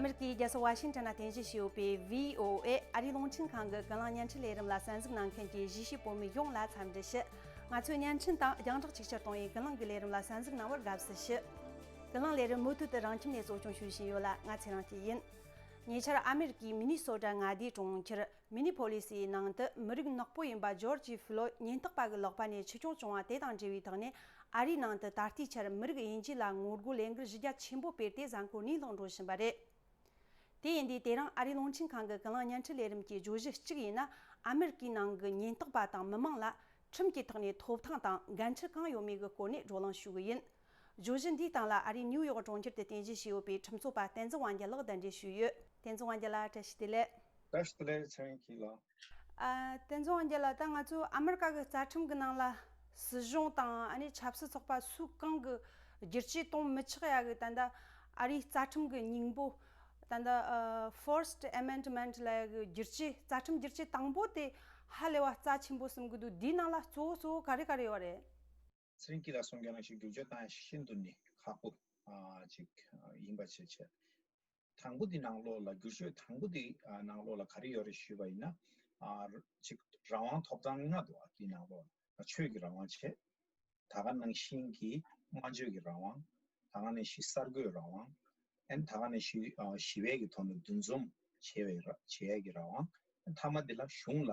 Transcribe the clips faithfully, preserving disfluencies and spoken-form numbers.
ཨ་རི་གི་རྒྱལ་ས་ཝ་ཤིང་ཊོན་ལ་རྟེན་གཞི་བྱས་ཡོད་པའི་བྷི་ཨོ་ཨེ་ཨ་རིའི་རླུང་འཕྲིན་ཁང་གི་ཀུན་གླེང་བརྙན་འཕྲིན་ལས་རིམ་ལ་གསན་གཟིགས་གནང་མཁན་གྱི་གཞིས་བྱེས་བོད་མི་ཡོངས་ལ་འཚམས་འདྲི་ཞུ། ང་ཚོའི་བརྙན་འཕྲིན་དང་རྒྱང་བསྒྲགས་ཅིག་ཆར་གཏོང་བའི་ཀུན་གླེང་གི་ལས་རིམ་ལ་གསན་གཟིགས་གནང་བར་དགའ་བསུ་ཞུ། ཀུན་གླེང་ལས་རིམ་མུ་མཐུད་དུ་རང་ཁྱིམ་ནས་གཙོ་སྐྱོང་ཞུ་བཞིན་ཡོད་ལ། ང་ཚེ་རིང་སྐྱིད་ཡིན། ཉེ་ཆར་ཨ་མེ་རི་ཀའི་མི་ནི་སོ་ཊ་མངའ་སྡེའི་གྲོང་ཁྱེར་མི་ནི་ཕོ་ལི་སིའི་ནང་དུ་མི་རིགས་ནག་པོ་ཡིན་པ་ཇོར་ཇི་ཕི་ལོ་ཉེན་རྟོག་པ་གི་ལག་པ་ནས་འཆི་སྐྱོན་བྱུང་བ་དེ་དང་འབྲེལ་བའི་ཐོག་ནས། ཨ་རིའི་ནང་དུ་ད་ལྟའི་ཆར་མི་རིགས་དབྱེ་འབྱེད་ལ་ངོ་རྒོལ་ལས་འགུལ་གཞི་རྒྱ་ཆེན་པོ་སྤེལ་ཏེ་གཟའ་འཁོར་གཉིས་ལྷག་འགྲོ་བཞིན་པ་རེད། དེ་ཡིན་དུས་དེ་རིང་ཨ་རིའི་རླུང་འཕྲིན་ཁང་གི་ཀུན་གླེང་བརྙན་འཕྲིན་ལས་རིམ་གྱི་བརྗོད་གཞི་གཅིག་ཡིན་ན། ཨ་མེ་རི་ཀའི་ནང་གི་ཉེན་རྟོག་པ་དང་མི་མང་ལ་ཁྲིམས་ཀྱི་ཐོག་ནས་ཐོབ་ཐང་དང་འགན་འཁྲི་གང་ཡོད་མེད་ཀྱི་སྐོར་ནས་བགྲོ་གླེང་ཞུ་གི་ཡིན། བརྗོད་གཞི་འདིའི་སྟེང་ལ་ཨ་རིའི་ནིའུ་ཡོག་གྲོང་ཁྱེར་དུ་རྟེན་གཞི་བྱས་ཡོད་པའི་ཁྲིམས་རྩོད་པ་བསྟན་འཛིན་དབང་རྒྱལ་ལགས་གདན་འདྲེན་ཞུས་ཡོད། བསྟན་འཛིན་དབང་རྒྱལ་ལགས། བཀྲ་ཤིས་བདེ་ལེགས། བཀྲ་ཤིས་བདེ་ལེགས། ཚེ་རིང་སྐྱིད་ལགས། ཨ། བསྟན་འཛིན་དབང་རྒྱལ་ལགས། ད་ང་ཚོ་ཨ་མེ་རི་ཀ་གི་རྩ་ཁྲིམས་ཀྱི་ནང་ལ་སྲིད་གཞུང་དང་ཨ་ནི་ཆབ་སྲིད་ཚོགས་པ་སུ་གང་གི་བསྒྱུར་བཅོས་གཏོང་མི་ཆོག་ཡ་གི་ད་ལྟ་ཨ་རིའི་རྩ་ཁྲིམས་ཀྱི་སྙིང་པོ། ད་ལྟ་ཨ་First Amendment ལབ་ཡ་གི་བསྒྱུར་བཅོས། རྩ་ཁྲིམས་བསྒྱུར་བཅོས་དང་པོ་དེ་ཧ་ལས་པ་རྩ་ཆེན་པོ་བསམ་གྱི་འདུག་དེའི་ནང་ལ་གཙོ་བོ་གཙོ་བོ་ག་རེ་ག་རེ་ཡོད་རེད། ཚེ་རིང་སྐྱིད་ལགས་གསུང་མཁན་ནང་བཞིན་བསྒྱུར་བཅོས་བཏང་ཤིན་ཏུ་ནས་ཁག་པོ་ཨ་ཅིག་ཡིན་པ་བྱས་བྱས། དང་པོ་འདི་ནང་ལོགས་ལ། བསྒྱུར་བཅོས་དང་པོ་འདི་ཨ་ནང་ལོགས་ལ་ག་རེ་ཡོད་རེད་ཞུས་པ་ཡིན་ན། ཨ་ཅིག་རང་དབང་ཐོབ་ཐང་ལྔ་འདུག་ཨ་འདི་ནང་ལོགས་ལ་ཆོས་ཀྱི་རང་དབང་བྱས། ད་ག་ནང་བཞིན་གྱི་སྨྲ་བརྗོད་ཀྱི་རང་དབང་། ད་ག་ནང་བཞིན་གསར་འགོད་རང་དབང་། ཨན་ད་ག་ནང་བཞིན་ཨ་ཞི་བའི་གི་ཐོག་ནས་འདུ་འཛོམས་བྱེད་པའི་ར་བྱེད་ཡས་ཀྱི་རང་དབང་། མཐའ་མ་འདི་ལ་གཞུང་ལ་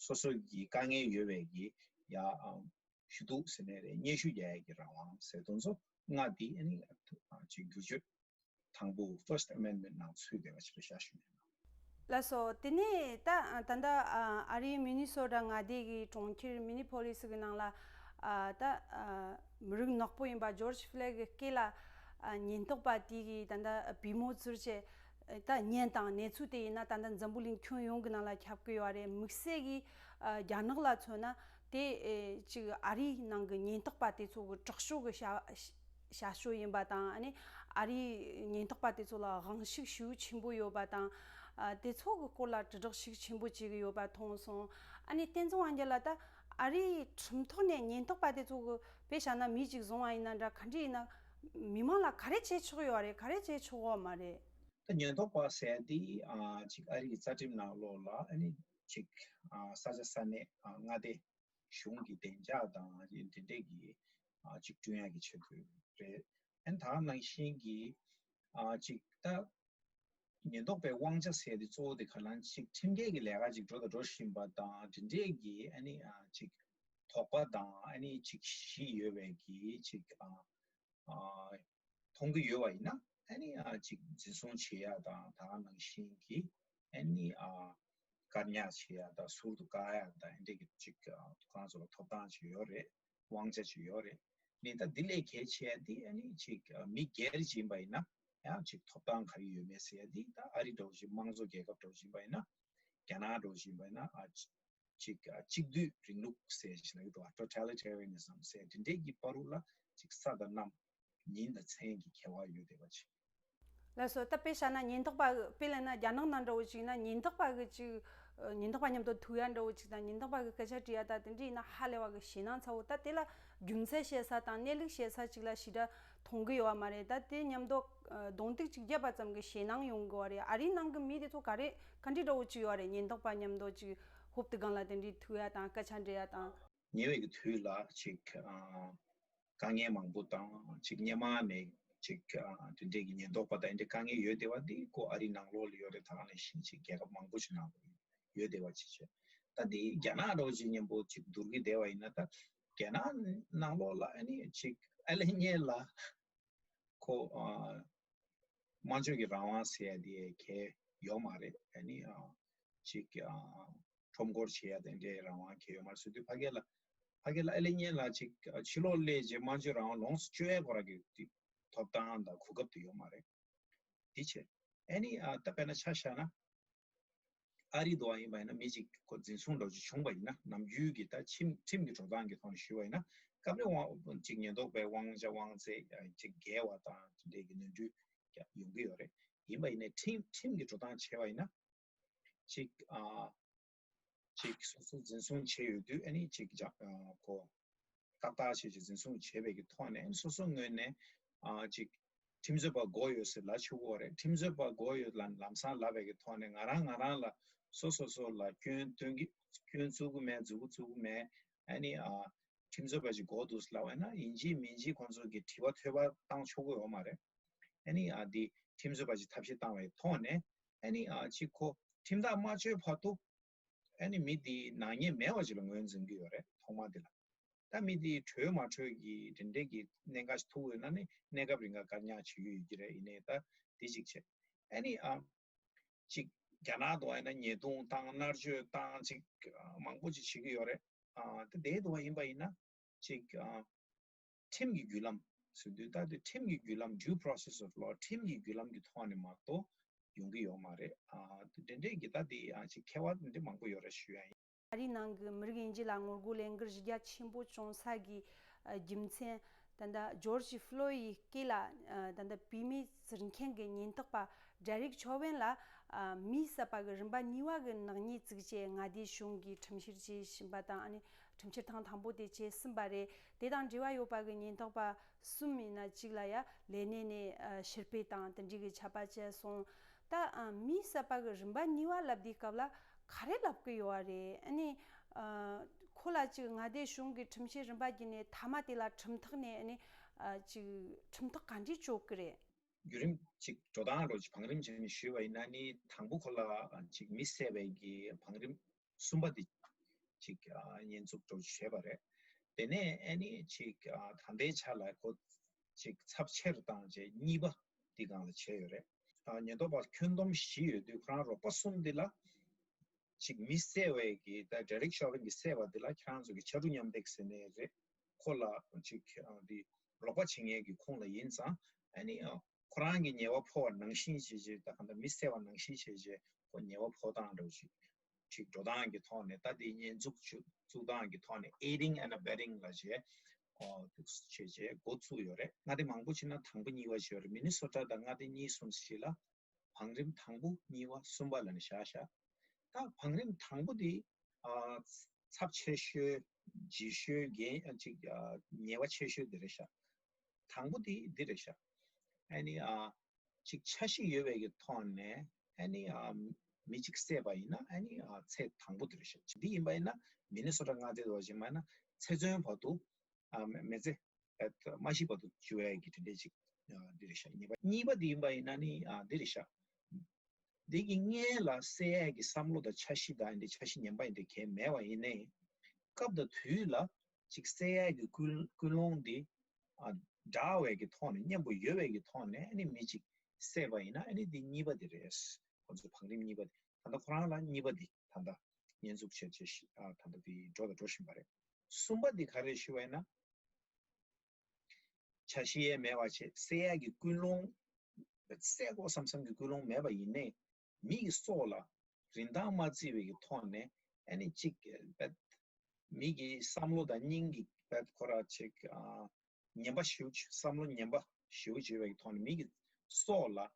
སོ་སོ་གི་དཀའ་ངལ་ཡོད་པའི་གི་ཡ་ཨ་ཞུ་གཏུག་ཟེར་ནའི་རེད། སྙན་ཞུ་རྒྱག་ཡས་ཀྱི་རང་དབང་ཟེར་དེ་ཚོ་ལྔ་འདི་ཨ་ནི་ཨ་ཅིག་བསྒྱུར་བཅོས་དང་པོ་First Amendment ནང་ཚུད་བསྡད་པ་ཞིག་རེད་ཤག་ཞུ་ནས། ལགས་སོ། དེ་ནས་ད་ད་ལྟ་ཨ་ཨ་རིའི་མི་ནི་སོ་ཊ་མངའ་སྡེ་གི་གྲོང་ཁྱེར་མི་ནི་ཕོ་ལི་སི་གི་ནང་ལ་ཨ་ད་ཨ་མི་རིགས་ནག་པོ་ཡིན་པ་ཇོར་ཇི་ཕི་ལོད་གི་སྐེ་ལ་ཨ་ཉེན་རྟོག་པ་དེ་གིས་ད་ལྟ་པུས་མོ་བཙུར་བྱས། ད་བརྙན་དང་གནས་ཚུལ་དེ་ཡིན་ན་ད་ལྟ་འཛམ་བུ་གླིང་ཁྱོན་ཡོངས་ཀྱི་ནང་ལ་ཁྱབ་ཀྱི་ཡོད་རེད། དམིགས་བསལ་གྱིས་ཨ་རྒྱ་ནག་ལ་མཚོན་ན་དེ་ཨེ་ཅིག་ཨ་རིའི་ནང་གི་ཉེན་རྟོག་པ་དེ་ཚོ་གི་དྲག་ཤོས་ཀྱི་བྱ་བྱ་སྤྱོད་ཡིན་པ་དང་། ཨ་ནི་ཨ་རིའི་ཉེན་རྟོག་པ་དེ་ཚོ་ལ་དབང་ཤུགས་ཤུགས་ཆེན་པོ་ཡོད་པ་དང་། ཨ་དེ་ཚོ་གི་སྐོར་ལ་དྲིལ་བསྒྲགས་ཤུགས་ཆེན་པོ་བྱེད་ཀྱི་ཡོད་པ་མཐོང་སོང་། ཨ་ནི་བསྟན་འཛིན་དབང་རྒྱལ་ལགས། ད་ཨ་རིའི་ཁྲིམས་ཐོག་ནས་ཉེན་རྟོག་པ་དེ་ཚོ་གི་དཔེ་བཞག་ན་མི་གཅིག་བཟུང་བ་ཡིན་ན་འདྲ། ག་འདྲ་ཡིན་ན་མི་མང་ལ་ག་རེ་བྱེད་ཆོག་ཡོད་རེད། ག་རེ་བྱེད་ཆོག་ཡོད་མ་རེད། ད་ཉེན་རྟོག་པ་ཟེར་ཡ་དེ་ཨ་ཅིག་ཨ་རི་གི་རྩ་ཁྲིམས་ནང་ལོགས་ལ་ཨ་ནི་ཅིག་ཨ་ས་ཆ་ས་གནས་ཨ་མངའ་སྡེ་གཞུང་གི་བདེ་འཇགས་དང་དེ་འདྲས་ཀྱི་ཨ་ཅིག་བསྐྲུན་ཡ་གི་ཆེད་དུ་རེད། ཨ་ནི་ད་ག་ནང་བཞིན་གྱི་ཨ་ཅིག་ད་ཉེན་རྟོག་པའི་དབང་ཆ་ཟེར་ཡ་དེ་གཙོ་བོ་དེ་ག་ལ་ཅིག་ཁྲིམས་འགལ་གྱི་ལས་ཀ་ཅིག་འགྲོ་དང་འགྲོ་བཞིན་པ་དང་དེ་འདྲས་ཀྱི་ཨ་ནི་ཨ་ཅིག་དོགས་པ་དང་ཨ་ནི་ཅིག་གཞི་ཡོད་པའི་གི་ཅིག་ཨ། ཨ་མཐོང་གི་ཡོད་པ་ཡིན་ན། ཨ་ནི་ཨ་ཅིག་འཛིན་བཟུང་བྱེད་ཡ་དང་། ད་ག་ནང་བཞིན་གྱི་ཨ་ནི་ཨ་བཀག་ཉར་བྱེད་ཡ་དང་། ཟུར་དུ་བཀག་ཡ་དང་། ཨ་འདྲས་ཀྱི་ཅིག་ཨ་ཁོ་རང་ཚོ་ལ་ཐོབ་ཐང་ཅིག་ཡོད་རེད། དབང་ཆ་ཅིག་ཡོད་རེད། ནི་ད་འདི་ལས་གལ་ཆེ་ཡ་འདི་ཨ་ནི་ཅིག་ཨ་མི་སྒེར་ཅིག་ཡིན་པ་ཡིན་ན་ཡང་ཅིག་ཐོབ་ཐང་ག་རེ་ཡོད་མེད་ཟེར་ཡ་འདི། ད་ཨ་རི་འདྲ་བོ་ཅིག་དམངས་གཙོ་རྒྱལ་ཁབ་འདྲ་བོ་ཅིག་ཡིན་པ་ཡིན་ན། རྒྱ་ནག་འདྲ་བོ་ཅིག་ཡིན་པ་ཡིན་ན་ཨ་ཅིག་ཨ་གཅིག་སྡུད་རིང་ལུགས་ཟེར་ཞིག་ལ་ཡོད་འགྲོ། Totalitarianism ཟེར་དེ་འདྲས་ཀྱི་བར་དུ་ལ་ཅིག་ས་དང་གནམ་ཉིན་དང་མཚན་གྱི་ཁྱད་པར་ཡོད་བསྡད་པ་ཅིག། ལགས་སོ། ད་དཔེ་བཞག་ན་ཉེན་རྟོག་པ་གི། དཔེ་ལབ་ན་རྒྱ་ནག་ནང་འདྲ་བོ་ཅིག་ཡིན་ན་ཉེན་རྟོག་པ་གི་ཅིག་ཉེན་རྟོག་པ་མཉམ་དུ་ཐུག་ཡ་འདྲ་བོ་ཅིག་དང་། ཉེན་རྟོག་པ་གི་སྐད་ཆ་དྲི་ཡ་དང་དེ་འདྲས་ཡིན་ན་ཧ་ལས་པ་གི་ཞེད་སྣང་ཚ་བོ། ད་དེ་ལ་རྒྱུ་མཚན་བཤད་ས་དང་གནས་ལུགས་བཤད་ས་ཅིག་ལ་ཞེ་དྲག་མཐོང་གི་ཡོད་པ་མ་རེད། ད་དེ་མཉམ་དུ་གདོང་ཐུག་ཅིག་བརྒྱབ་པ་ཙམ་གྱིས་ཞེད་སྣང་ཡོང་གི་ཡོད་རེད། ཨ་རིའི་ནང་གི་མི་དེ་ཚོ་ག་རེ་ག་འདྲས་འདྲ་བོ་ཅིག་ཡོད་རེད། ཉེན་རྟོག་པ་མཉམ་དུ་ཅིག་ཧོབ་ཏེ་སྒང་ལ་དེ་འདྲས་ཐུག་ཡ་དང་སྐད་ཆ་འདྲི་ཡ་དང་། ཉེ་བའི་གི་དུས་ལ་ཅིག་ཨ་དཀའ་ངལ་མང་པོ་དང་། ཅིག་སྔོན་མ་ནས་ཅིག་ཨ་དེ་འདྲས་ཀྱི་ཉེན་རྟོག་པ་དང་དེ་འདྲས་དཀའ་ངལ་ཡོད་བསྡད་པ་འདི་ཁོ་ཨ་རིའི་ནང་ལོགས་ལ་ཡོད་རེད། ད་ག་ནང་བཞིན་ཅིག་རྒྱལ་ཁབ་མང་པོ་ཞིག་ནང་ལོགས་ཡོད་བསྡད་པ་ཅིག་བྱས། ད་འདི་རྒྱ་ནག་འདྲ་བོ་ཅིག་མཉམ་པོ་ཅིག་བསྡུར་གྱི་བསྡད་པ་ཡིན་ན། ད་རྒྱ་ནག་ནང་ལོགས་ལ་ཨ་ནི་ཅིག་ཨ་ལས་སྔོན་ལ་ཁོ་ཨ་སྨྲ་བརྗོད་ཀྱི་རང་དབང་ཟེར་ཡ་དེ་གལ་ཡོད་མ་རེད། ཨ་ནི་ཨ་ཅིག་ཨ་ཁྲོམ་སྐོར་བྱེད་ཡ་དེ་འདྲའི་རང་དབང་གལ་ཡོད་མ་རེད་ཟེར་དུས། ཕ་གི་ལ་ཕ་གི་ལ་ཨ་ལས་སྔོན་ལ་ཅིག་ཨ་ཕྱི་ལོགས་སླེབས་རྗེས་སྨྲ་བརྗོད་རང་དབང་ལོངས་སུ་སྤྱོད་ཡ་ཁོ་རང་གི་ཐོབ་ཐང་དང་གོ་སྐབས་དེ་ཡོད་མ་རེད། དེ་བྱས་ཨ་ནི་ཨ་ད་དཔེར་ན་ཆ་བཞག་ན། ཨ་རི་འདྲ་བ་ཡིན་པ་ཡིན་ན་མི་གཅིག་ཁོ་འཛིན་བཟུང་འདྲ་བོ་ཅིག་བྱུང་བ་ཡིན་ན། ནམ་རྒྱུན་གྱི་ད་ཁྲིམས་ཁྲིམས་ཀྱི་འགྲོ་སྟངས་ཀྱི་ཐོག་ནས་ཞུས་པ་ཡིན་ན། སྐབས་རེ་དབང་ཅིག་ཉེན་རྟོག་པའི་དབང་ཆ་དབང་ཚད་ཅིག་འགལ་བ་དང་དེ་འདྲའི་གི་ནོར་འཁྲུལ་ཡོང་གི་ཡོད་རེད། ཡིན་པ་ཡིན་ནའི་ཁྲིམས་ཁྲིམས་ཀྱི་འགྲོ་སྟངས་བྱས་པ་ཡིན་ན། ཅིག་ཨ་ཅིག་སོ་སོ་འཛིན་བཟུང་བྱས་ཡོད་དུས་ཨ་ནི་ཅིག་ཅག་ཨ་ཁོ་ཏག་ཏག་བྱས་ཅིག་འཛིན་བཟུང་བྱས་པའི་གི་ཐོག་ནས། སོ་སོ་ངོས་ནས་ཨ་ཅིག་ ཁྲིམས་རྩོད་པ་མགོ་ཡོད་ཟེར་ལབ་ཆོག་གི་རེད། ཁྲིམས་རྩོད་པ་མགོ་ཡོད་ལ་ལམ་སང་ལབ་པའི་གི་ཐོག་ནས་ང་རང་ང་རང་ལ་སོ་སོ་སོ་ལ་སྐྱོན་སྟོན་གི་སྐྱོན་བཙུགས་གི་མེད། མཛུབ་གུ་བཙུགས་གི་མེད། ཨ་ནི་ཨ་ཁྲིམས་རྩོད་པ་ཅིག་མགོ་འདུག་ལབ་པ་ན་ཡིན་གཅིག་མིན་གཅིག་ཁོང་ཚོ་གི་དྲི་བ་ཐོས་པ་བཏང་ཆོག་གི་ཡོད་མ་རེད། ཨ་ནི་ཨ་འདི་ཁྲིམས་རྩོད་པ་ཅིག་ཐབས་ཤེས་བཏང་བའི་ཐོག་ནས་ཨ་ནི་ཨ་ཅིག་ཁོ་ཁྲིམས་ཐག་མ་གཅོད་བར་དུ་ཨ་ནི་མི་འདི་ནག་ཉེས་མེད་པ་ཅིག་ལ་ངོས་འཛིན་གྱི་ཡོད་རེད། ཐོག་མ་འདི་ལ། ད་མི་འདི་གྲོལ་མ་གྲོལ་གྱི་དེ་འདྲས་ཀྱི་གནད་འགག་ཅིག་ཐུག་ཡོད་ན་ནི་གནས་སྐབས་རིང་ག་བཀག་ཉར་བྱེད་ཀྱི་ཡོད་ཀྱི་རེད། ཡིན་ནའི་ད་འདི་གཅིག་བྱས། ཨ་ནི་ཨ་ཅིག་རྒྱ་ནག་ཏུ་ཨ་ན་ཉེས་རྡུང་བཏང་མནར་གཅོད་བཏང་ཅིག་མང་པོ་ཅིག་བྱེད་ཀྱི་ཡོད་རེད། ཨ་ད་དེའི་ཐོག་ཡིན་པ་ཡིན་ན་ཅིག་ཨ་ཁྲིམས་ཀྱི་བརྒྱུད་ལམ་ཟེར་དུས་ད་དེ་ཁྲིམས་ཀྱི་བརྒྱུད་ལམ། due process of law། ཁྲིམས་ཀྱི་བརྒྱུད་ལམ་གྱི་ཐོག་ནས་མ་གཏོགས་ཡོང་གི་ཡོད་མ་རེད། ཨ་དེ་འདྲ་འདྲའི་གི་ད་དེ་ཨ་ཅིག་ཁྱད་པར་དེ་འདྲ་མང་པོ་ཡོད་རེད་ཞུ་ཡ་ཡིན། ཨ་རིའི་ནང་གི་མི་རིགས་དབྱེ་འབྱེད་ལ་ངོ་རྒོལ་ལས་འགུལ་གཞི་རྒྱ་ཆེན་པོ་བྱུང་ས་གི་ཨ་རྒྱུ་མཚན། ད་ལྟ་ཇོར་ཇི་ཕློ་ཡི་སྐེ་ལ་ཨ་ད་ལྟ་བུད་མེད་ཟུར་མཁན་གྱི་ཉེན་རྟོག་པ་ཌེ་རིག་ཆོ་ཝན་ལ་ཨ་མིས་བསད་པ་གི་རིམ་པ་གཉིས་པ་གི་ནག་ཉེས་བཙུགས་རྗེས་མངའ་སྡེ་གཞུང་གིས་ཁྲིམས་བཤེར་བྱེད་བཞིན་པ་དང་། ཨ་ནི་ཁྲིམས་འཆར་ཐེངས་དང་པོ་དེ་བྱས་ཟིན་པ་རེད། དེ་དང་འབྲེལ་བ་ཡོད་པ་གི་ཉེན་རྟོག་པ་གསུམ་ཡིན་ན་གཅིག་ལ་ཡ་ལས་གནས་ནས་ཨ་ཕྱིར་ཕུད་དང་དེ་འདྲའི་གི་ཆད་པ་བཅད་སོང་། ད་ཨ་མིས་བསད་པ་གི་རིམ་པ་གཉིས་པ་ལབ་དུས་སྐབས་ལ་ག་རེ་ལབ་གི་ཡོད་པ་རེད། ཨ་ནི་ཨ་ཁོ་ལ་ཅིག་མངའ་སྡེ་གཞུང་གི་ཁྲིམས་བཤེར་རིམ་པ་བརྒྱུད་ནས་མཐའ་མ་དེ་ལ་ཁྲིམས་ཐག་ནས་ཨ་ནི་ཨ་ཅིག་ཁྲིམས་ཐག་ག་འདྲས་གཅོད་གི་རེད། བརྒྱུད་རིམ་ཅིག་འགྲོ་སྟངས་རོ་ཅིག་བང་རིམ་བྱས་ནས་ཞུས་པ་ཡིན་ན་ནི་དང་པོ་ཁོ་ལ་ཅིག་མི་བསད་པའི་གི་བང་རིམ་གསུམ་པ་དེ་ཅིག་ཨ་ཉེས་འཛུགས་འགྲོ་བྱས་པ་རེད། དེ་ནས་ཨ་ནི་ཅིག་ཨ་ད་ལྟའི་ཆ་ལ་ཁོ་ཅིག་ཚབས་ཆེར་བཏང་རྗེས་གཉིས་པ་འདི་སྒང་ལ་བྱས་ཡོད་རེད། ཨ་ཉེན་རྟོག་པ་ཁྱོན་བསྡོམས་བཞི་ཡོད་དུས་ཁོ་རང་རོགས་པ་གསུམ་འདི་ལ་ཅིག་མི་བསད་པའི་གི་ད་ཌེ་རིག་ཤོ་ཝན་གྱི་བསད་པ་འདི་ལ་ཁྱེད་རང་ཚོ་གི་ཕྱར་གྲུ་མཉམ་འདེགས་ཟེར་ནས་རེད། ཁོ་ལ་ཅིག་ཨ་འདི་རོགས་པ་བྱེད་མཁན་གྱི་ཁོངས་ལ་ཡིན་ཙང་ཨ་ནི་ཨ་ཁོ་རང་གི་ཉེས་པ་ཕོག་པ་ནང་བཞིན་བྱས་རྗེས། ད་གང་ལྟར་མི་བསད་པ་ནང་བཞིན་བྱས་རྗེས་ཁོ་ཉེས་པ་ཕོག་སྟངས་འདྲ་བོ་ཞིག་ཅིག་འགྲོ་སྟངས་ཀྱི་ཐོག་ནས། ད་དེ་ཉེས་འཛུགས་བཙུགས་སྟངས་ཀྱི་ཐོག་ནས་aiding and abetting ལབ་བྱས་ཨོ་བྱས་རྗེས་འགོ་བཙུགས་ཡོད་རེད། མངའ་སྡེ་མང་པོ་ཕྱིན་ན་དང་པོ་གཉིས་པ་བྱས་ཡོད་རེད། མི་ནི་སོ་ཊ་དང་མངའ་སྡེ་གཉིས་གསུམ་ཞིག་ལ་བང་རིམ་དང་པོ་གཉིས་པ་གསུམ་པ་ལབ་ནས་བཞག་བཞག་ད་བང་རིམ་དང་པོ་དེ་ཨ་ཚབས་ཆེ་ཤོས་ལྗིད་ཤོས་འགན་ཨ་ཅིག་ཨ་ཉེས་པ་ཆེ་ཤོས་དེ་རེད་ཤག་དང་པོ་དེ་འདི་རེད་ཤག་ཨ་ནི་ཨ་ཅིག་འཆར་གཞི་ཡོད་པའི་གི་ཐོག་ནས་ཨ་ནི་ཨ་མི་གཅིག་བསད་པ་ཡིན་ན་ཨ་ནི་ཨ་ཚེ་དང་པོ་དེ་རེད་ཤག་འདི་ཡིན་པ་ཡིན་ན་མི་ནི་སོ་ཊ་མངའ་སྡེ་དུ་བ་ཞིག་མ་ཡིན་ན་ཚེ་བཙོན་བར་དུ་ཨ་མི་མི་ཚེ་ཨ་མ་ཤི་བར་དུ་བཅུག་ཡས་ཀྱི་དེ་འདྲས་ཅིག་ཨ་འདི་རེད་ཤག་གཉིས་པ་གཉིས་པ་འདི་ཡིན་པ་ཡིན་ན་ནི་ཨ་འདི་རེད་ཤག་འདི་གི་སྔོན་ལ་བསད་ཡས་ཀྱི་བསམ་བློ་དང་འཆར་གཞི་དང་འདི་འཆར་གཞི་ངན་པ་ཡིན་འདི་གས་མེད་པ་ཡིན་ནའི་སྐབས་དང་དུས་ལ་ཅིག་བསད་ཡས་ཀྱི་ཀུན་ཀུན་སློང་འདི་ཨ་འདྲ་བའི་གི་ཐོག་ནས་མཉམ་པོ་ཡོད་པའི་གི་ཐོག་ནས་ཨ་ནི་མི་ཅིག་བསད་པ་ཡིན་ན་ཨ་ནི་འདི་གཉིས་པ་འདི་རེད། ཁོ་ཚོ་བང་རིམ་གཉིས་པ་འདི་ད་ལྟ་ཁོ་རང་ལ་གཉིས་པ་འདི་ད་ལྟ་ཉེས་འཛུགས་བྱས་བྱས་ཤི་ཨ་ད་ལྟ་འདི་འགྲོ་དང་འགྲོ་བཞིན་པ་རེད། གསུམ་པ་འདི་ག་རེ་ཞུ་བ་ཡིན་ན། འཆར་གཞི་ཡས་མེད་པ་བྱས་བསད་ཡས་ཀྱི་ཀུན་སློང་། བསད་དགོས་བསམ་བསམ་གྱི་ཀུན་སློང་མེད་པ་ཡིན་ནའི་མི་གི་སྲོག་ལ་རིན་ཐང་མ་བརྩི་བའི་གི་ཐོག་ནས་ཨ་ནི་གཅིག་བེད་མི་གི་བསམ་བློ་དང་སྙིང་གི་བེད་ཁོ་ར་ཅིག་ཨ་ངན་པ་ཞེ་པོ་ཅིག་བསམ་བློ་ངན་པ་ཞེ་པོ་ཅིག་ཡོད་པའི་གི་ཐོག་ནས་མི་གི་སྲོག་ལ་ཨ་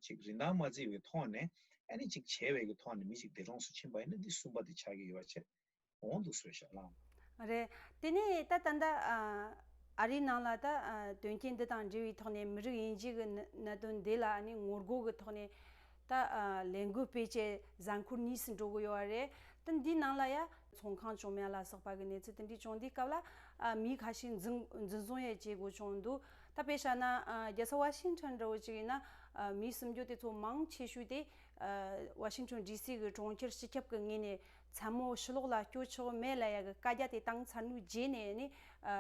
ཅིག་རིན་ཐང་མ་བརྩི་བའི་ཐོག་ནས་ཨ་ནི་ཅིག་བྱས་པའི་གི་ཐོག་ནས་མི་ཅིག་འདས་གྲོངས་སུ་ཕྱིན་པ་ཡིན་ན་འདི་གསུམ་པ་དེ་ཆགས་ཀྱི་ཡོད་པ་བྱས། འོང་འདུག་ཟེར་ཤག་ལགས། རེད། དེ་ནས་ད་ད་ལྟ་ཨ་ཨ་རིའི་ནང་ལ་ད་ཨ་དོན་རྐྱེན་འདི་དང་འབྲེལ་བའི་ཐོག་ནས་མི་རིགས་དབྱེ་འབྱེད་ཀྱི་གནད་གནད་དོན་འདི་ལ་ཨ་ནི་ངོ་རྒོལ་གྱི་ཐོག་ནས་ད་ཨ་ལས་འགུལ་སྤེལ་བྱས་གཟའ་འཁོར་གཉིས་སུ་འགྲོ་གི་ཡོད་པ་རེད། ད་འདིའི་ནང་ལ་ཡ་ཚོང་ཁང་བཅོམ་ཡ་ལ་སོགས་པ་གི་གནས་ཚུལ་དེ་འདྲའི་བྱུང་དུས་སྐབས་ལ་ཨ་མི་ཁ་ཤས་འཛིན་འཛིན་བཟུང་ཡ་བྱེད་དགོས་བྱུང་འདུག་ད་དཔེ་བཞག་ན་ཨ་རྒྱལ་ས་ཝ་ཤིང་ཊོན་འདྲ་བོ་ཅིག་ཡིན་ན་ཨ་མི་སུམ་ཅུ་དེ་ཚོ་མང་ཆེ་ཤོས་དེ་ཨ་ཝ་ཤིང་ཊོན་ཌི་སི་གི་གྲོང་ཁྱེར་སྤྱི་ཁྱབ་ཀྱི་ངོས་ནས། མཚན་མོ་ཕྱི་ལོགས་ལ་སྐྱོད་ཆོག་མེད་ལབ་ཡ་གི་བཀའ་རྒྱ་དེ་བཏང་ཚར་ནུས་རྗེས་ནས་ནི་ཨ་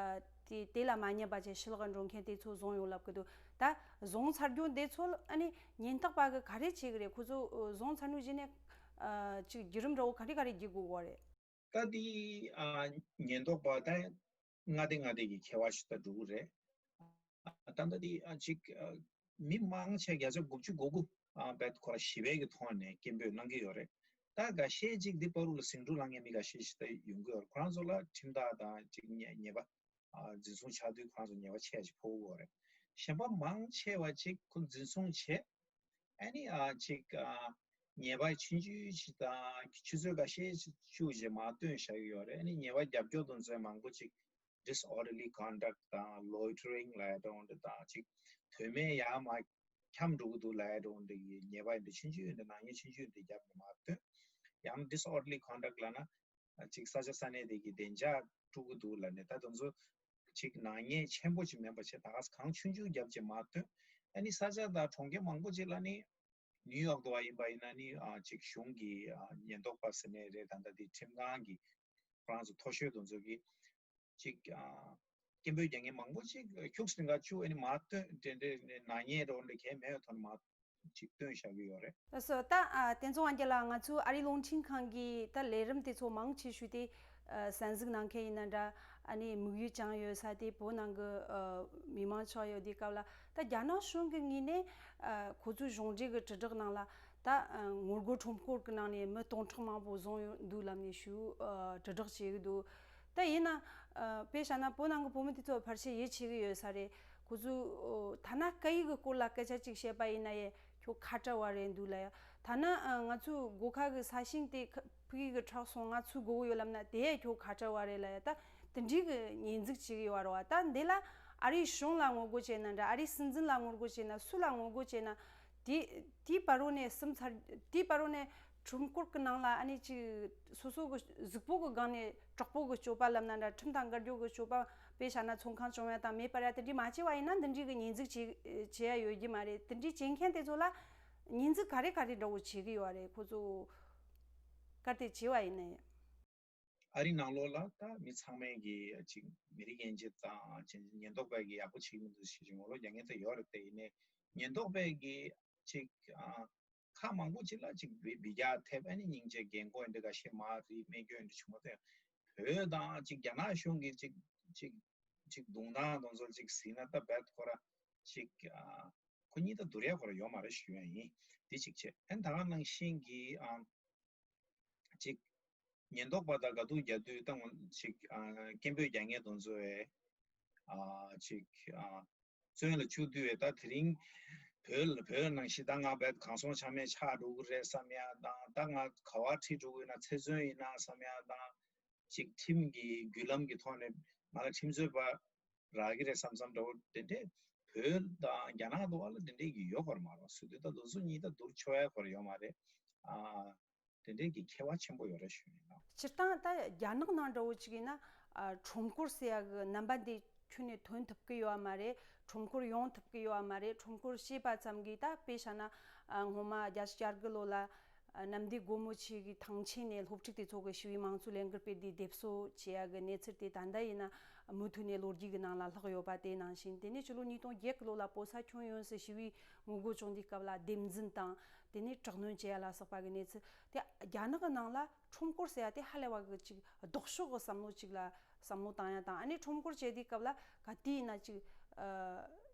དེ་དེ་ལ་མ་ཉན་པ་བྱས་ཕྱི་ལོགས་འགྲོ་མཁན་དེ་ཚོ་བཟུང་ཡོང་ལབ་ཀྱི་འདུག་ད་བཟུང་ཚར་རྒྱུ་དེ་ཚོ་ཨ་ནི་ཉེན་རྟོག་པ་གི་ག་རེ་བྱེད་ཀྱི་རེད། ཁོ་ཚོ་བཟུང་ཚར་ནུས་རྗེས་ནས་ཨ་ཅིག་བརྒྱུད་རིམ་འདྲ་བོ་ག་རེ་ག་རེ་བརྒྱུད་དགོས་གོ་རེད། ད་དེ་ཨ་ཉེན་རྟོག་པ་ད་མངའ་སྡེ་མངའ་སྡེ་གི་ཁྱད་པར་ཞིག་ད་འགྲོ་གི་རེད། ད་ལྟ་འདི་ཨ་ཅིག་ཨ་མི་མང་ཆེ་བརྒྱ་ཆ་དགུ་བཅུ་གོ་དགུ་ཨ་བེད་ཁོ་ར་ཞི་བའི་གི་ཐོག་ནས་སྐད་འབོད་གནང་གི་ཡོད་རེད། ད་འགའ་ཤས་ཅིག་འདི་བར་དུ་ལ་ཟིང་འཁྲུག་ལངས་མཁན་མི་འགའ་ཤས་ཤིག་ད་ཡོང་གི་ཡོད་རེད། ཁོ་རང་ཚོ་ལ་ཁྲིམས་ཐག་དང་ཅིག་ཉེས་ཉེས་པ་ཨ་འཛིན་བཟུང་ཆགས་དུས་ཁོ་རང་ཚོ་ཉེས་པ་ཆེ་ཞིག་ཕོག་གི་ཡོད་རེད། གཞན་པ་མང་ཆེ་བ་ཅིག་ཁོ་འཛིན་བཟུང་བྱས། ཨ་ནི་ཨ་ཅིག་ཨ་ཉེས་པ་ཆུང་ཆུང་ཞིག་དང་ཆུ་ཚོད་འགའ་ཤས་ཤིག་བཅུག་བྱས་མར་བཏོན་བཞག་གི་ཡོད་རེད། ཨ་ནི་ཉེས་པ་རྒྱབ་སྐྱོར་དང་ཚོད་མང་པོ་ཅིག་disorderly conduct དང་loitering ལབ་ཡ་དང་འདི་དང་ཅིག་ དོན་མེད་ཡར་མར་འཁྱམས་འགྲོ་གི་འདུག་ལབ་ཡ་འདྲ་བོ་འདྲ་གི་ཉེས་པ་འདི་ཆུང་ཆུང་འདི་ནག་ཉེས་ཆུང་ཆུང་འདི་རྒྱབ་ནས་མར་བཏོན། ཡང་disorderly conduct ལབ་ན་ཅིག་ས་ཆ་ས་གནས་དེ་གི་བདེ་འཇགས་དཀྲུག་གི་འདུག་ལབ་ནས། ད་དེ་ཚོ་ཅིག་ནག་ཉེས་ཆེན་པོ་ཅིག་མིན་པ་བྱས། ད་ག་ས་གང་ཆུང་ཆུང་རྒྱབ་བྱས་མར་བཏོན། ཨ་ནི་ས་ཆ་དང་གྲོང་ཁྱེར་མང་པོ་ཅིག་ལ་ནི་ནིའུ་ཡོག་དུ་བ་ཡིན་པ་ཡིན་ན་ནི་ཨ་ཅིག་གཞུང་གི་ཨ་ཉེན་རྟོག་པ་ཟེར་ནའི་རེད། ད་ལྟ་དེ་ཁྲིམས་ཁང་གི་ཁོ་རང་ཚོ་མཐོ་ཤོས་དེ་ཚོ་གི་ཅིག་ཨ་སྐད་འབོད་རྒྱག་མཁན་མང་པོ་ཅིག་ཁྱུག་སེ་འགའ་བཅུག་ཨ་ནི་མར་བཏོན། དེ་འདྲའི་ནག་ཉེས་འདྲ་བོ་འདྲ་གང་ཡང་མེད་པའི་ཐོག་ནས་མར་ཅིག་བཏོན་བཞག་གི་ཡོད་རེད། ལགས་སོ། ད་ཨ་བསྟན་འཛིན་དབང་རྒྱལ་ལགས། ང་ཚོའི་ཨ་རིའི་རླུང་འཕྲིན་ཁང་གིས་ད་ལས་རིམ་དེ་ཚོ་མང་ཆེ་ཤོས་དེ་ཨ་གསན་གཟིགས་གནང་མཁན་ཡིན་ན་འདྲ། ཨ་ནི་དམིགས་ཡུལ་བཅངས་ཡོད་ས་དེ་བོད་ནང་གི་ཨ་མི་མང་ཆགས་ཡོད་དུས་སྐབས་ལ། ད་རྒྱ་ནག་གཞུང་གི་ངོས་ནས་ཨ་ཁོ་ཚོའི་གཞུང་འབྲེལ་གྱི་དྲིལ་བསྒྲགས་ནང་ལ་ད་ཨ་ངོ་རྒོལ་ཁྲོམ་སྐོར་གྱི་ནང་ནས་མི་སྟོང་ཕྲག་མང་པོ་བཟུང་ཡོད་འདུག་ལབ་ནས་ཞུ་ཨ་དྲིལ་བསྒྲགས་བྱེད་ཀྱི་འདུག་ད་ཡིན་ན་ཨ་དཔེ་བཞག་ན་བོད་ནང་གི་བོད་མི་དེ་ཚོ་ཕལ་ཆེར་ཡིད་ཆེས་ཀྱི་ཡོད་ས་རེད། ཁོ་ཚོས་ཐ་ན་སྐད་ཡིག་གི་སྐོར་ལ་སྐད་ཆ་གཅིག་བཤད་པ་ཡིན་ན་ཡང་ཁྱོད་ཁ་བྲལ་བ་རེད་འདུག་ལབ་ཡ། ཐ་ན་ཨ་ང་ཚོའི་སྒོ་ཁ་གི་ས་ཞིང་དེ་ཁ་ཕ་གི་གི་ཁྲག་སོང་ང་ཚོའི་སྒོ་གི་ཡོད་ལབ་ན་དེ་ཡང་ཁྱོད་ཁ་བྲལ་བ་རེད་ལབ་ཡ། ད་དེ་འདྲའི་གི་ཉེས་འཛུགས་བྱེད་ཀྱི་ཡོད་རེད་བ། ད་འདི་ལ་ཨ་རིའི་གཞུང་ལ་ངོ་རྒོལ་བྱས་ན་འདྲ། ཨ་རིའི་སྲིད་འཛིན་ལ་ངོ་རྒོལ་བྱས་ན། སུ་ལ་ངོ་རྒོལ་བྱས་ན། དེ་དེའི་བར་རོ་ནས་སུམ་ཚར། དེའི་བར་རོ་ནས་ཁྲོམ་སྐོར་གྱི་ནང་ལ་ཨ་ནི་ཅིག་སོ་སོ་གི་གཟུགས་པོ་གི་སྒང་ནས་དྲག་པོ་གི་སྤྱོད་པ་ལབ་ན་འདྲ། ཁྲིམས་དང་འགལ་རྒྱུ་གི་སྤྱོད་པ་དཔེ་བཞག་ན་ཚོང་ཁང་བཅོམ་ཡ་དང་མེ་སྤར་ཡ་དེ་འདྲའི་མ་བྱས་པ་ཡིན་ན་འདི་འདྲའི་གི་ཉེས་འཛུགས་བྱེད་བྱེད་ཡ་ཡོད་ཀྱི་མ་རེད། དེ་འདྲའི་བྱེད་མཁན་དེ་ཚོ་ལ་ཉེས་འཛུགས་ག་རེ་ག་རེ་འདྲ་བོ་བྱེད་ཀྱི་ཡོད་རེད། ཁོ་ཚོ་གལ་ཏེ་བྱས་པ་ཡིན་ན། ཨ་རི་ནང་ལོགས་ལ་ད་མི་ཚང་མས་ཀྱི་ཅིག་མི་རིགས་དབྱེ་འབྱེད་དང་ཅིག་ཉེན་རྟོག་པས་ཀྱི་ཡག་པོ་བྱེད་ཀྱི་མི་འདུག་ཞེས་ངོ་ལོག་རྒྱག་མཁན་ད་ཡོད་རེད། དེ་ཡིན་ནའི་ཉེན་རྟོག་པས་ཀྱི་ཅིག་ཨ་ཁག་མང་པོ་ཅིག་ལ་ཅིག་བི་བི་རྒྱག་ཐེབས། ཨ་ནི་སྙིང་རྗེ་རྒན་གོག་འདི་འགའ་ཤས་མར་རིལ་སྨྲས་རྒྱུ་འདི་བྱུང་བ་དེ། བོད་དང་ཅིག་རྒྱ་ནག་གཞུང་གི་ཅིག་ཅིག་ཅིག་རྡུང་སྟངས་དེ་ཚོ་ཅིག་གཟིགས་ན་ད་རྦད་ཁོ་ར་ཅིག་ཨ་ཁོ་གཉིས་ད་བསྡུར་ཡ་ཁོ་ར་ཡོད་མ་རེད་ཞུ་ཡ་ཡིན། དེ་གཅིག་བྱས། ཨ་ནི་ད་ག་ནང་བཞིན་གྱི་ཨ་ཅིག་ཉེན་རྟོག་པ་དང་དགའ་སྡུག་རྒྱག་དུས་ད་ངོ་ཅིག་ཨ་སྐད་འབོད་རྒྱག་མཁན་དེ་ཚོ་བས་ཨ་ཅིག་ཨ་བཙོན་ལ་བཅུག་དུས་བས་ད་དེ་རིང་བོད་ལ་བོད་ནང་བཞིན་ད་ང་རྦད་གང་སོང་ཆ་མེད་ཆགས་འགྲོ་གི་རེད་བསམ་ཡ་དང་། ད་ང་ག་བ་ཁྲིད་འགྲོ་གི་ཡིན་ན། ཚེ་བཙོན་ཡིན་ན་བསམ་ཡ་དང་། ཅིག་ཁྲིམས་ཀྱི་བརྒྱུད་ལམ་གྱི་ཐོག་ནས་ང་ལ་ཁྲིམས་རྩོད་པ་རག་གི་རེད་བསམ་བསམ་འདྲ་བོ་དེ་འདྲས་བོད་དང་རྒྱ་ནག་དུ་བ་ལ་དེ་འདྲས་ཀྱི་ཡོད་སྐོར་མ་རེད། སུ་དུས་ད་དེ་ཚོ་གཉིས་ད་བསྡུར་ཆོག་ཡ་སྐོར་ཡོད་མ་རེད། ཨ་དེ་འདྲས་ཀྱི་ཁྱད་པར་ཆེན་པོ་ཡོད་རེད་ཞུ་ཡིན་ན། སྤྱིར་བཏང་ད་རྒྱ་ནག་ནང་འདྲ་བོ་ཅིག་ཡིན་ན་ཨ་ཁྲོམ་སྐོར་ཟེར་ཡ་གི་རྣམ་པ་འདི་ཁྱོན་ནས་ཐོན་ཐུབ་ཀྱི་ཡོད་མ་རེད། ཁྲོམ་སྐོར་ཡོང་ཐུབ་ཀྱི་ཡོད་མ་རེད། ཁྲོམ་སྐོར་བྱས་པ་ཙམ་གྱིས་ད་དཔེ་བཞག་ན་ཨ་སྔོན་མ་བརྒྱད་ཅུ་གྱ་དགུ་ལོ་ལ་ཨ་གནམ་བདེ་སྒོ་མོ་ཆེ་གི་ཐང་ཆེན་ནས་སློབ་ཕྲུག་དེ་ཚོ་གི་ཞི་བའི་དམངས་གཙོའི་ལས་འགུལ་སྤེལ་དུས་སྡེབ་གསོད་བྱེད་ཡ་གི་གནས་ཚུལ་དེ་ད་ལྟ་ཡིན་ན་མུ་མཐུད་ནས་ལོ་རྒྱུས་ཀྱི་ནང་ལ་ལྷག་ཡོད་པ་དེ་ནང་བཞིན། དེ་ནས་ཕྱི་ལོ་ཉིས་སྟོང་བརྒྱད་གི་ལོ་ལ་བོད་ས་ཁྱོན་ཡོངས་སུ་ཞི་བའི་ངོ་རྒོལ་བྱུང་དུས་སྐབས་ལ་སྡེབ་འཛིན་དང་དེ་ནས་དྲག་གནོན་བྱེད་ཡ་ལ་སོགས་པ་གི་གནས་ཚུལ་དེ། རྒྱ་ནག་གི་ནང་ལ་ཁྲོམ་སྐོར་ཟེར་ཡ་དེ་ཧ་ལས་པ་གི་ཅིག་ལྡོག་ཕྱོགས་གི་བསམ་བློ་ཅིག་ལ་བསམ་བློ་བཏང་ཡ་དང་། ཨ་ནི་ཁྲོམ་སྐོར་བྱེད་དུས་སྐབས་ལ་ག་དུས་ཡིན་ན་ཅིག་ཨ་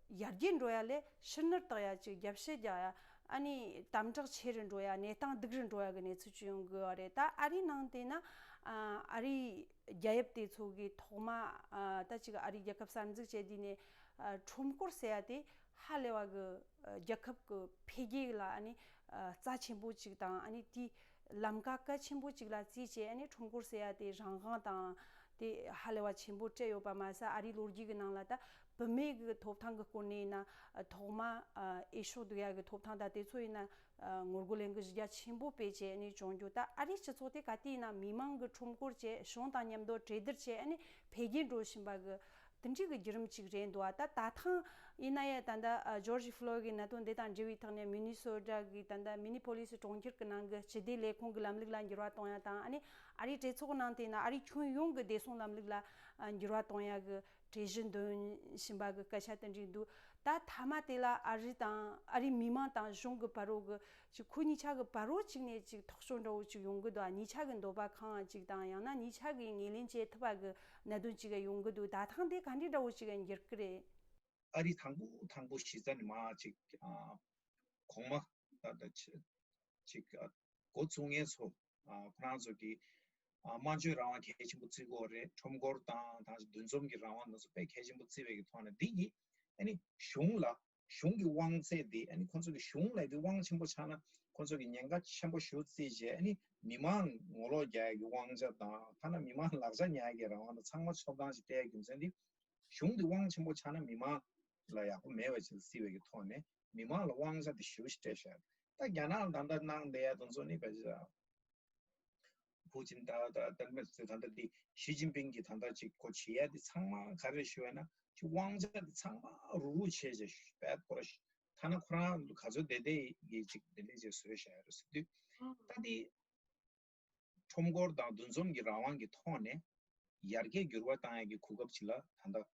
ཡར་རྒྱས་འགྲོ་ཡ་ལས་ཕྱིར་ནུར་བཏང་ཡ། ཅིག་རྒྱབ་བཤིག་རྒྱག་ཡ། ཨ་ནི་དམ་དྲག་ཆེ་རུ་འགྲོ་ཡ། གནས་སྟངས་སྡུག་རུ་འགྲོ་ཡ་གི་གནས་ཚུལ་ཅིག་ཡོང་གི་ཡོད་རེད། ད་ཨ་རིའི་ནང་དེ་ན་ཨ་ཨ་རིའི་རྒྱལ་ཡབ་དེ་ཚོ་གི་ཐོག་མ་ཨ་ད་ཅིག་ཨ་རིའི་རྒྱལ་ཁབ་གསར་འཛུགས་བྱས་དུས་ནས་ཨ་ཁྲོམ་སྐོར་ཟེར་ཡ་དེ་ཧ་ལས་པ་གི་ཨ་རྒྱལ་ཁབ་གི་འཕེལ་རྒྱས་ལ་ཨ་ནི་ཨ་རྩ་ཆེན་པོ་ཅིག་དང་། ཨ་ནི་དེའི་ལམ་ཀ་གལ་ཆེན་པོ་ཅིག་ལ་བརྩིས་བྱས། ཨ་ནི་ཁྲོམ་སྐོར་ཟེར་ཡ་དེ་རང་དབང་དང་དེ་ཧ་ལས་པ་ཆེན་པོ་སྤྲད་ཡོད་པ་མ་ཟད། ཨ་རིའི་ལོ་རྒྱུས་ཀྱི་ནང་ལ་ད་བུད་མེད་ཀྱི་ཐོབ་ཐང་གི་སྐོར་ནས་ཡིན་ན་ཐོག་མ་ཨ་འོས་ཤོག་ལྡུག་ཡ་གི་ཐོབ་ཐང་དང་དེ་ཚོ་ཡིན་ན་ཨ་ངོ་རྒོལ་ལས་འགུལ་གཞི་རྒྱ་ཆེན་པོ་སྤེལ་བྱས་ཨ་ནི་བྱུང་རྒྱུ། ད་ཨ་རིའི་སྤྱི་ཚོགས་དེ་ག་དུས་ཡིན་ན་མི་མང་གི་ཁྲོམ་སྐོར་བྱས། གཞུང་དང་མཉམ་དུ་གྲོས་བསྡུར་བྱས། ཨ་ནི་འཕེལ་རྒྱས་འགྲོ་བཞིན་པ་གི་དེ་འདྲའི་གི་བརྒྱུད་རིམ་ཅིག་རེད་འདུག་ཨ། ད་ད་ཐེངས་ཡིན་ན་ཡང་ད་ལྟ་ཨ་ཇོར་ཇི་ཕློ་ཡིད་གི་གནད་དོན་འདི་དང་འབྲེལ་བའི་ཐོག་ནས་མི་ནི་སོ་ཊ་གི་ད་ལྟ་མི་ནི་པོ་ལི་སི་གྲོང་ཁྱེར་གི་ནང་གི་སྤྱི་བདེ་ལས་ཁུངས་གི་ལམ་ལུགས་ལ་འགྱུར་བ་གཏོང་ཡ་དང་། ཨ་ནི་ཨ་རིའི་གྲོས་ཚོགས་ནང་དེ་ན་ཨ་རིའི་ཁྱོན་ཡོངས་གི་བདེ་སྲུང་ལམ་ལུགས་ལ་ཨ་འགྱུར་བ་གཏོང་ཡ་གི་གྲོས་གཞི་འདོན་བཞིན་པ་གི་སྐད་ཆ་དེ་འདྲ་འདུག་ད་མཐའ་མ་དེ་ལ་ཨ་རི་དང་ཨ་རིའི་མི་མང་དང་གཞུང་གི་བར་རོ་གི་ཅིག་ཁོ་གཉིས་ཆ་གི་བར་རོ་གཅིག་ནས་ཅིག་ཐག་གཅོད་འདྲ་བོ་ཅིག་ཡོང་གི་འདུག་ཨ། གཉིས་ཆ་གི་འདོད་པ་ཁེངས་ཅིག་དང་། ཡང་ན་གཉིས་ཆ་གི་ངོས་ལེན་བྱེད་ཐུབ་པ་གི་གནད་དོན་ཅིག་ཡོང་གི་འདུག་ད་ཐེངས་དེ་ག་འདྲ་འདྲ་བོ་ཅིག་འགྱུར་གི་རེད། ཨ་རི་དང་པོ་དང་པོ་གཞི་རྩ་ནས་མར་ཅིག་ཨ་གོང་མ་ད་ད་ཅི་ཅིག་ཨ་འགོ་བཙུགས་མཁན་ཚོ་ཨ་ཁོ་རང་ཚོ་གིས་ཨ་སྨྲ་བརྗོད་རང་དབང་གལ་ཆེན་པོ་བརྩི་གི་ཡོད་རེད། ཁྲོམ་སྐོར་དང་དང་འདུ་འཛོམས་ཀྱི་རང་དབང་དེ་ཚོ་དཔེ་གལ་ཆེན་པོ་བརྩི་བའི་གི་ཐོག་ནས་འདི་གིས་ཨ་ནི་གཞུང་ལ་གཞུང་གི་དབང་ཚད་དེ་ཨ་ནི་ཁོ་ཚོ་གི་གཞུང་ལ་དེ་དབང་ཆེན་པོ་ཆགས་ན་ཁོ་ཚོ་གི་ཉེན་ཁ་ཆེན་པོ་ཞེ་པོ་བརྩིས་བྱས། ཨ་ནི་མི་མང་ངོ་ལོག་རྒྱག་ཡ་གི་དབང་ཆ་དང་ཐ་ན་མི་མང་ལག་ཆ་ཉར་ཡ་གི་རང་དབང་དང་ཚང་མ་ཆོག་ཐང་ཞིག་སྤྲད་ཡ་རྒྱུ་མཚན་དེ་གཞུང་དེ་དབང་ཆེན་པོ་ཆགས་ན་མི་མང་ ལ་ཡག་པོ་མེད་པ་ཅིག་བརྩིས་པའི་གི་ཐོག་ནས་མི་མང་ལ་དབང་ཆ་དེ་ཞེ་པོ་ཞིག་སྤྲད་བཞག་ད་རྒྱ་ནག་ལ་ད་ལྟ་གནང་བསྡད་ཡ་དེ་ཚོ་ནི་བས་ཕུའུ་ཅིན་ད་ད་ད་མེད་ཚོས་ད་ལྟ་དེ་ཞི་ཅིན་ཕིང་གིས་ད་ལྟ་ཅིག་ཁོ་བྱེད་ཡ་དེ་ཚང་མ་ག་རེ་ཞུ་བ་ན་ཅིག་དབང་ཆ་དེ་ཚང་མ་རུག་རུག་བྱས་བྱས་བས་ཁོ་ར་ཐ་ན་ཁོ་རང་ག་ཚོད་བདེ་བདེ་གི་ཅིག་བདེ་ལེགས་ཅིག་བཟོས་བཞག་ཡ་རེད་ཟེར་དུས་ད་དེ་ཁྲོམ་སྐོར་དང་འདུ་འཛོམས་ཀྱི་རང་དབང་གི་ཐོག་ནས་ཡར་རྒྱས་འགྱུར་བ་བཏང་ཡ་གི་གོ་སྐབས་ཅིག་ལ་ད་ལྟ་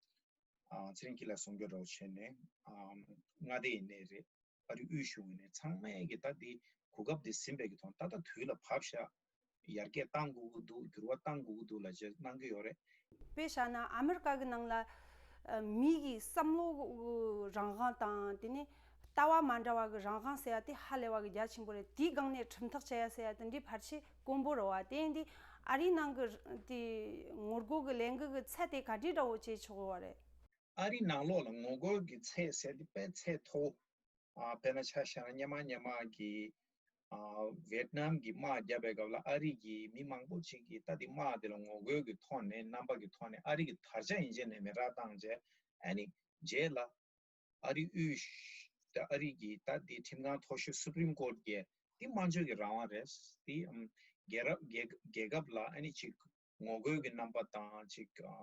ཨ་ཚེ་རིང་སྐྱིད་ལགས་གསུང་རྒྱུ་འདྲ་བོ་བྱས་ནས་ཨ་མངའ་སྡེ་ཡིན་ནའི་རེད། ཨ་རི་དབུས་གཞུང་ཡིན་ནའི་ཚང་མས་ཀྱི་ད་འདི་གོ་སྐབས་འདི་ཟིན་པའི་གི་ཐོག་ད་ལྟ་དུས་ལ་བབས་ཤག་ཡར་རྒྱས་གཏང་དགོས་ཀྱི་འདུག་འགྱུར་བ་གཏང་དགོས་ཀྱི་འདུག་ལབ་བྱས་གནང་གི་ཡོད་རེད། དཔེ་བཞག་ན་ཨ་མེ་རི་ཀ་གི་ནང་ལ་ཨ་མི་གི་བསམ་བློ་རང་དབང་དང་དེ་ནས་ལྟ་བ་མ་འདྲ་བ་གི་རང་དབང་ཟེར་ཡ་དེ་ཧ་ལས་པ་གི་རྒྱ་ཆེན་པོ་རེད། དེའི་སྒང་ནས་ཁྲིམས་ཐག་བཅད་ཡ་ཟེར་ཡ་དེ་འདྲའི་ཕལ་ཆེར་དཀོན་པོ་རེད་བ། དེ་ཡིན་དུས་ཨ་རིའི་ནང་གི་དེ་ངོ་རྒོལ་གི་ལས་འགུལ་གི་ཚད་དེ་ག་འདྲའི་འདྲ་བོ་བྱེད་ཆོག་གི་བ་རེད། ཨ་རིའི་ནང་ལོགས་ལ་ངོ་རྒོལ་གྱི་ཚད་ཟེར་དེ་དཔེ་ཚད་མཐོ་བོ། ཨ་དཔེར་ན་ཆ་བཞག་ན་སྔོན་མ་སྔོན་མ་གི་ཨ་ཝེད་ནམ་གྱི་དམག་བརྒྱབ་པའི་སྐབས་ལ་ཨ་རི་གི་མི་མང་པོ་ཅིག་གིས་ད་དེ་དམག་དེ་ལ་ངོ་རྒོལ་གྱི་ཐོག་ནས་རྣམ་པ་གི་ཐོག་ནས་ཨ་རི་གི་དར་ཆ་ཡན་ཆད་ནས་མེ་རག་བཏང་རྗེས་ཨ་ནི་རྗེས་ལ་ཨ་རི་དབུས་ད་ཨ་རི་གི་ད་དེ་ཁྲིམས་ཁང་མཐོ་ཤོས་སུ་པྲིམ་ཀོར་གྱི་དེ་དམངས་གཙོའི་གི་རང་དབང་རེད། དེ་ཨམ་རྒྱལ་རབས་རྒྱལ་རྒྱལ་ཁབ་ལ་ཨ་ནི་ཅིག་ངོ་རྒོལ་གྱི་རྣམ་པ་དང་ཅིག་ཨ་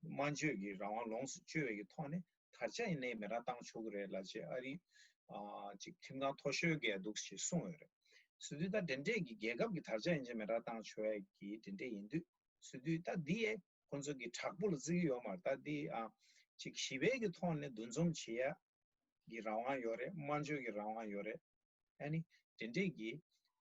དམངས་གཙོའི་གི་རང་དབང་ལོངས་སུ་སྤྱོད་པའི་གི་ཐོག་ནས་དར་ཆ་ཡིན་ནའི་མེ་རག་བཏང་ཆོག་གི་རེད་ལབ་བྱས་ཨ་རི་ཨ་ཅིག་ཁྲིམས་ཁང་མཐོ་ཤོས་གས་འདུག་ཞེས་གསུངས་ཡོད་རེད། ཟེར་དུས་ད་དེ་འདྲས་ཀྱི་རྒྱལ་ཁབ་ཀྱི་དར་ཆ་ཡིན་ནའི་མེ་རག་བཏང་ཆོག་ཡ་གི་དེ་འདྲས་ཡིན་དུས་ཟེར་དུས་ད་འདི་ཡས་ཁོང་ཚོ་གི་དྲག་པོ་ལ་བརྩི་གི་ཡོད་མ་རེད། ད་འདི་ཨ་ཅིག་ཞི་བའི་གི་ཐོག་ནས་འདུ་འཛོམས་བྱེད་ཡ་གི་རང་དབང་ཡོད་རེད། དམངས་གཙོའི་གི་རང་དབང་ཡོད་རེད། ཨ་ནི་དེ་འདྲས་ཀྱི་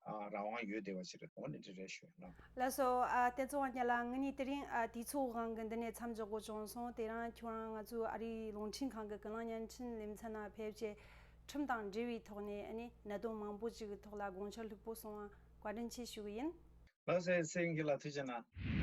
ཨ་རང་དབང་ཡོད་བསྡད་པ་ཞིག་རེད། འོ་ནི་འདི་རེད་ཞུ་ཡ་ལ། ལགས་སོ། ཨ་བསྟན་འཛིན་དབང་རྒྱལ་ལགས། ངེད་གཉིས་དེ་རིང་ཨ་དུས་ཚོད་དབང་གིས་འདི་ནས་མཚམས་འཇོག་དགོས་བྱུང་སོང་། དེ་རིང་ཁྱོད་རང་ང་ཚོའི་ཨ་རིའི་རླུང་འཕྲིན་ཁང་གི་ཀུན་གླེང་བརྙན་འཕྲིན་ལེ་ཚན་ནང་ཕེབས་བྱས་ཁྲིམས་དང་འབྲེལ་བའི་ཐོག་ནས་ཨ་ནི་གནད་དོན་མང་པོ་ཅིག་གི་ཐོག་ལ་དགོངས་འཆར་ལྷུག་པོ་གསུངས་པར་བཀའ་དྲིན་ཆེ་ཞུ་གི་ཡིན། ལགས་སོ། ཚེ་རིང་སྐྱིད་ལགས་ཐུགས་རྗེ་གནང་།